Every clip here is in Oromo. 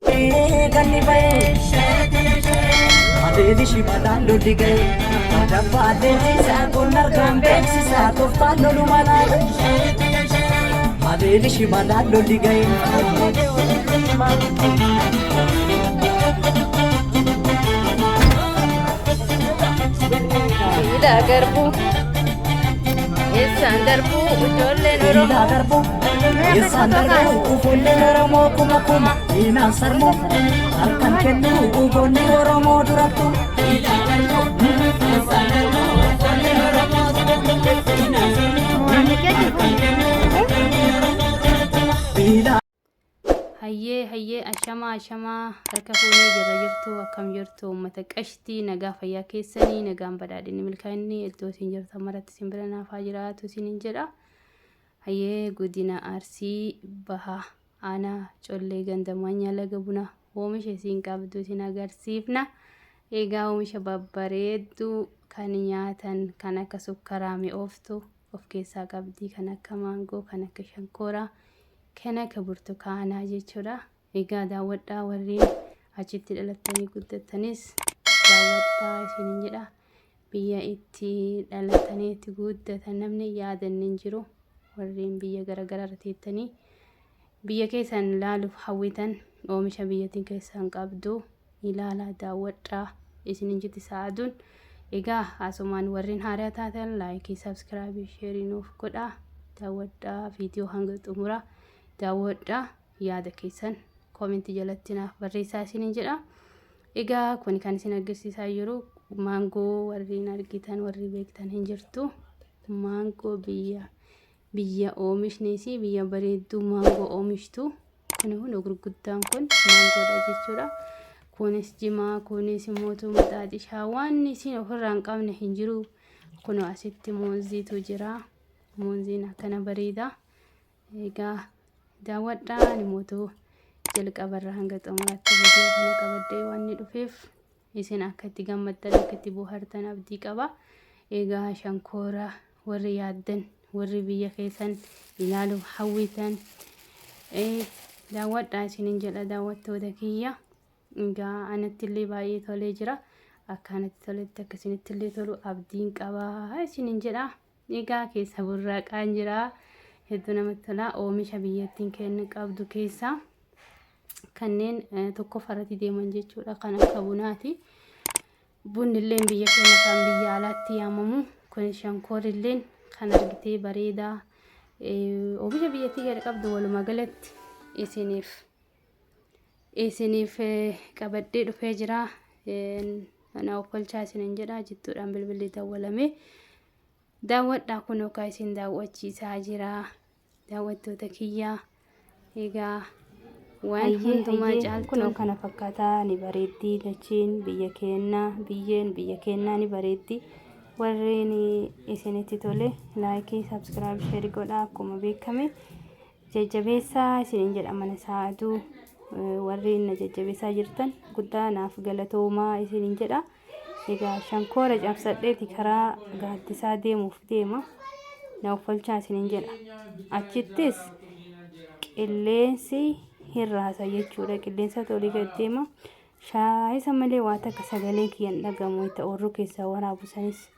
Ganni ba'ee Adeeli shimalaan lolli ga'e Adabbaa leenjisaa kun argaan beeksisaa tooftaan lolu malaa Adeeli shimalaan lolli ga'e. Siidaa garbuu eessaan darbuu ijoolleen Siidaa Oromoo garbuu eessaan darbuu ufolleen Oromoo kuma kuma diinaan sarmuu harkan kennuu goonni Oromoo durattu. Siidaa Hayyee hayyee ashamaa ashamaa harka fuunee jirra jirtu akkam jirtu uummata qashtii nagaa fayyaa keessanii nagaan badhaadhinni milkaa'inni iddoo isin jirtan maratti isin bira naaf haa jiraatu isiniin jedha. Hayyee godina Arsii Bahaa aanaa Collee ganda Maanyaa Laga Bunaa oomisha isin qabdu isin agarsiifna. Egaa oomisha babbareedduu kan nyaatan kan akka sukkaraa mi'ooftu of keessaa qabdi kan akka maangoo kan akka shankooraa kan akka burtukaanaa jechuudha. Egaa daawwadhaa warreen achitti dhalattanii guddattanis daawwadhaa isiniin jedha. Biyya itti dhalatanii itti guddatan namni yaadanne hin jiru. Warreen biyya garaagaraa irra teettanii biyya keessan ilaaluuf hawwitan oomisha biyyattiin keessan qabdu ilaalaa daawwadhaa isiniin jetti sa'aaduun. Egaa asumaan warreen haaraa taatan laayikii, sabskiraabii, sheerii nuuf godhaa daawwadhaa viidiyoo hanga xumuraa daawwadhaa yaada keessan koomentii jalatti naaf barreessaa isiniin jedha. Egaa kun kan isin agarsiisaa jiru maangoo warreen argitan warri beektan hin jirtu. Maangoo biyya biyya oomishni isii biyya bareedduu maangoo oomishtu. Kun kun gurguddaan kun maangoodha jechuudha. Kunis jimaa, kunis immoo maxaaxishaa waan isin ofirraa hin qabne hin jiru. Kun asitti muuziitu jira. Muuziin akkana bareeda. Egaa daawwadhaa ani mootuu jalqabarraa hanga xumuraatti viidiyoo kana qabadhee waan inni dhufeef isin akka itti gammaddan akka itti bohaartan abdii qaba. Egaa shankoora warri yaaddan warri biyya keessan ilaaluuf hawwitan daawwadhaa isinin jedha daawwattoota kiyya. Egaa anatti illee baay'ee tolee jira. Akka anatti toletti akka isinitti illee tolu abdiin qaba isinin jedha. Egaa keessa burraaqaan jira. Hedduu namatti tola. Oomisha biyyattiin kennu qabdu keessaa kanneen tokkoffaa irratti deeman jechuudha. Kan akka bunaati. Bunni illeen biyya keenya kan biyya alaatti yaamamu. Kunis shankoorri illeen kan argitee bareedaa. Oomisha biyyattii gadi qabdu walumaa galatti isiniif isiniif qabadhee dhufee jira. Na okkolchaa isinin jedha jittuudhaan bilbilli dawwalame. Daawwadhaa kunoo kaa isin daawwachiisaa jira. Daawwattoota kiyyaa egaa waan Hayyee hundumaa hayyee caaltuun kunoo kana fakkaataa ni bareeddi dachiin biyya keennaa biyyeen biyya keennaa ni bareeddi warreen isinitti tole laayikii sabskiraayib sheerii godhaa akkuma beekame Jajjabeessaa isiniin jedha mana sa'aatuu warri na jajjabeessaa jirtan guddaa naaf galatoomaa isiniin jedha. Egaa shankoora cabsadheeti karaa gaaddisaa deemuuf deema. Na uffalchaa isiniin jedha. Achittis qilleensi hin raasa jechuudha. Qilleensatu olii gad deema. Shaayisa malee waa takka sagaleen kiyya hin dhagamu itti oorruu keessaa waraabu sanis.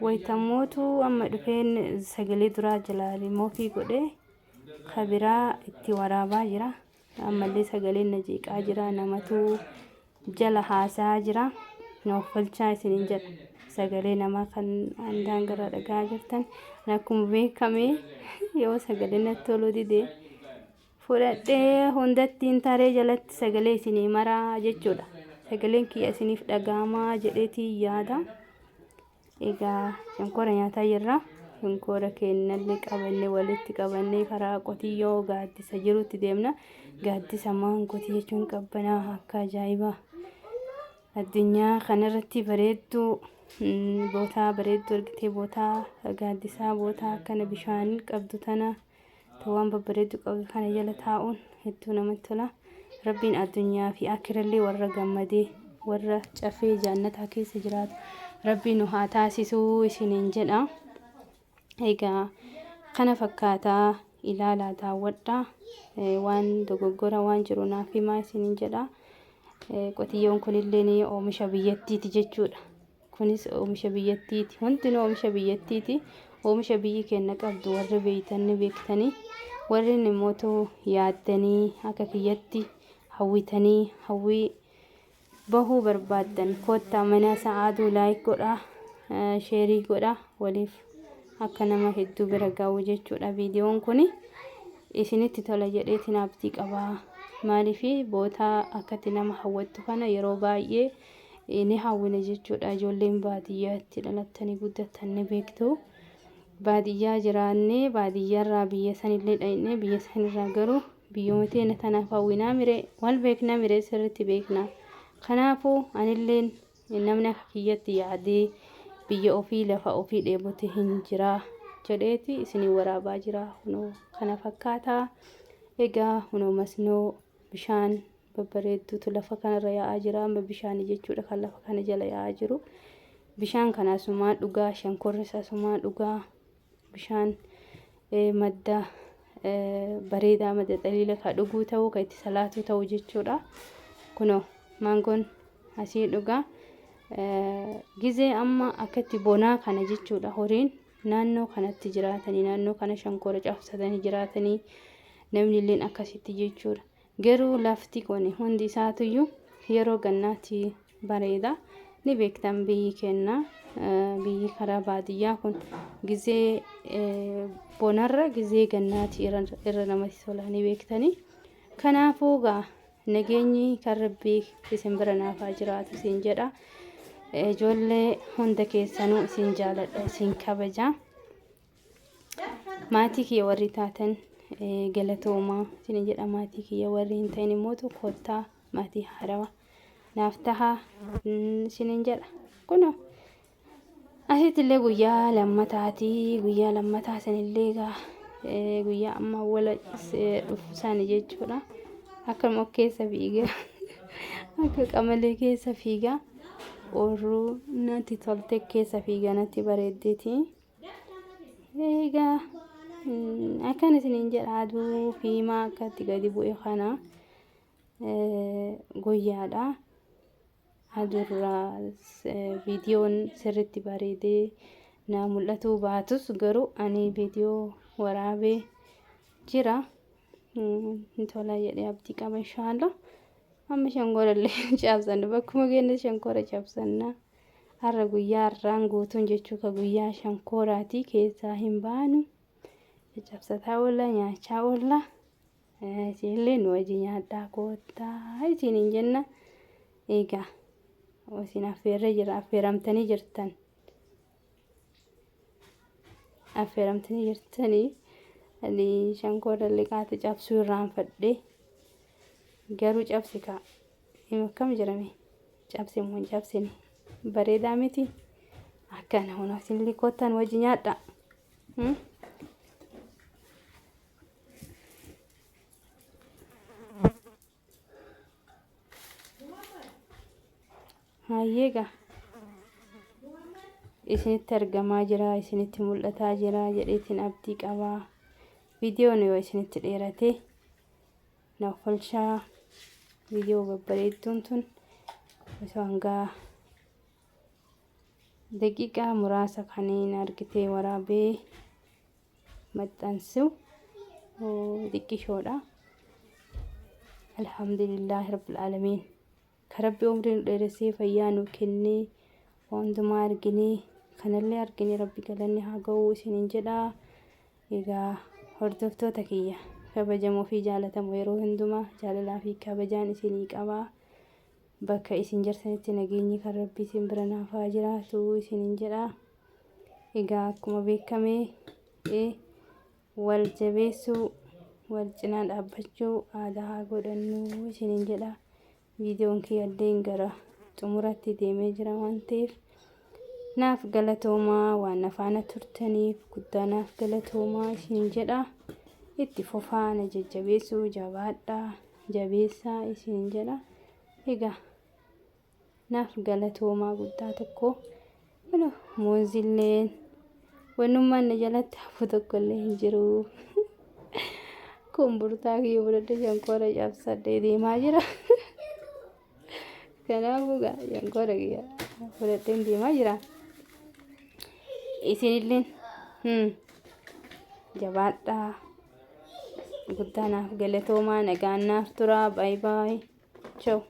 Wayita mootu amma dhufeen sagalee duraa jalaa rimoofii godhee ka biraa itti waraabaa jira. Ammallee sagaleen na jeeqaa jira. Namatu jala haasa'aa jira. Na uffalchaa isiniin jedha. Sagalee namaa kan daangarraa dhaga'aa jirtan. Akkuma beekame yoo sagaleen natti toluu dide fudhadhee hundattiin taree jalatti sagalee isinii maraa jechuudha. Sagaleen kiyya isiniif dhaga'amaa jedheetii yaada. Egaa shankoora nyaataa jirra. Shankoora keenyallee qabannee walitti qabannee karaa qotiyyoo gaaddisa jirutti deemna. Gaaddisa maangootii jechuun qabbanaa akka ajaa'ibaa. Addunyaa kanarratti bareedduu bootaa bareedduu argitee bootaa gaaddisaa bootaa akkana bishaan qabdu tana waan babbareedduu qabdu kana jala taa'uun hedduu namatti tola. Rabbiin addunyaa fi akirallee warra gammadee warra cafee jaannataa keessa jiraatu Rabbiin nu haa taasisuu isiniin jedha. Egaa kana fakkaataa ilaalaa daawwadhaa. Waan dogoggora waan jiru naaf himaa isiniin jedha. Qotiyyoon kunillee oomisha biyyattiiti jechuudha. Kunis oomisha biyyattiiti. Hundinuu oomisha biyyattiiti. Oomisha biyyi keenya qabdu warri beektan ni beektanii. Warri immoo yaaddanii akka kiyyatti hawwitanii hawwii bahuu barbaaddan koottaa mana sa'aaduu like godhaa, share godhaa, waliif akka nama hedduu bira gahu jechuudha. Viidiyoon kun isinitti tola jedheetiin abdii qabaa. Maaliif bootaa akkatti nama hawwattu kana yeroo baay'ee ni hawwina jechuudha. Ijoolleen baadiyyaatti dhalattanii guddattan ni beektu. Baadiyyaa jiraannee baadiyyaarraa biyya sanillee dhaqnee biyya sanirraa garuu biyyuma teenya tanaaf hawwinaa miree, wal beekna miree, sirriitti beekna. Kanaafuu anilleen namni akka kiyyatti yaadee biyya ofii, lafa ofii dheebote hin jiraa jedheeti isinii waraabaa jira. Kunoo kana fakkaataa. Egaa kunoo masnoo bishaan babbareedduutu lafa kanarra yaa'aa jira. Amma bishaanii jechuudha kan lafa kana jala yaa'aa jiru. Bishaan kana asumaan dhugaa, shankorris asumaan dhugaa. Bishaan madda bareedaa, madda xaliila ka dhuguu ta'uu, ka itti salaatuu ta'u jechuudha. Kunoo maangoon asii dhugaa. Gizee amma akkatti bonaa kana jechuudha, horiin naannoo kanatti jiraatanii, naannoo kana shankora cabsatanii jiraatanii, namni illeen akkasitti jechuudha. Garuu lafti kun hundi isaatuyyuu yeroo gannaatti bareeda. Ni beektan, biyyi keenya, biyyi karaa baadiyyaa kun gizee bonarra gizee gannaati irra namatti tola, ni beektanii. Kanaafuu gaa nageenyi kan Rabbii isin bira naaf haa jiraatu isin jedha. Ijoollee hunda keessanuu isin jaaladha, isin kabaja. Maatii kiyya warri taatan galatoomaa isin jedha. Maatii kiyya warri hin ta'in immoo koottaa maatii haarawa naaf tahaa isinin jedha. Kunoo asitti illee guyyaa lammataati. Guyyaa lammataa sanillee egaa guyyaa amma wala dhufu sani jechuudha. Akkanuma keessa fiigaa, akka qamalee keessa fiigaa, oorruu natti tolte keessa fiigaa, natti bareeddeeti. Egaa akkan isiniin jedha, aduu fiimaa akkatti gadi bu'e kana guyyaadha. Aduurraa viidiyoon sirriitti bareedee naa mul'atuu baatus, garuu ani viidiyoo waraabee jira. Ni tola jedhee abdii qaba, inshaallah. Amma shankora illee cabsanna, bakkuma keenya shankora cabsanna. Har'a guyyaa har'aan guutuun jechuu ka guyyaa shankooraati, keessaa hin baanu. Caccabsataa oolla, nyaachaa oolla. Isinillee nu wajji nyaadhaa koottaa isiniin jenna. Egaa isin affeerree jira, affeeramtanii jirtan. Affeeramtanii jirtanii. Ani shankora liqaata cabsuu irraanfadhe. Garuu cabsi kaa. Akkam jedhame, cabse moo hin cabsine? Bareedaa miti? Akkana hunoo, isinillee koottaa nu wajji nyaadhaa. Haayyeegaa isinitti argamaa jira, isinitti mul'ataa jira jedheetiin abdii qabaa. Viidiyoon yoo isinitti dheerate na kolchaa. Viidiyoo babbareedduun tun osoo hangaa daqiiqaa muraasa kanneen argitee waraabee maxxansu xiqqishoodha. Alhamdulillaahi rabbil aalamiin. Ka Rabbi umrii nu dheeressee fayyaa nu kennee waan hundumaa arginee kanallee argine, Rabbi galanni haa ga'u isiniin jedha. Egaa hordoftoota kiyya kabajamoo fi jaalatamoo, yeroo hundumaa jaalalaa fi kabajaan isinii qabaa. Bakka isin jirtanitti nageenyi kan Rabbi isin bira naaf haa jiraatu isiniin jedha. Egaa akkuma beekame wal jabeessuu, wal cinaa dhaabbachuu aadaa haa godhannu isiniin jedha. Viidiyoon kiyyallee gara xumuratti deemee jira waan ta'eef, naaf galatoomaa, waan na faana turtaniif guddaa naaf galatoomaa isiniin jedha. Itti fufaa na jajjabeessuu, jabaadhaa, jabeessaa isiniin jedha. Egaa naaf galatoomaa guddaa tokko. Kun muuzilleen wannummaan na jalatti hafu tokko illee hin jiru. Kumburtaa kiyya fudhadhee shankoora cabsadhee deemaa jira. Kanaafuu gaa shankoora kiyya fudhadheen deemaa jira. Isinilleen jabaadhaa. Guddaa naaf galatoomaa nagaan naaf turaa. Baay baay. Ciao.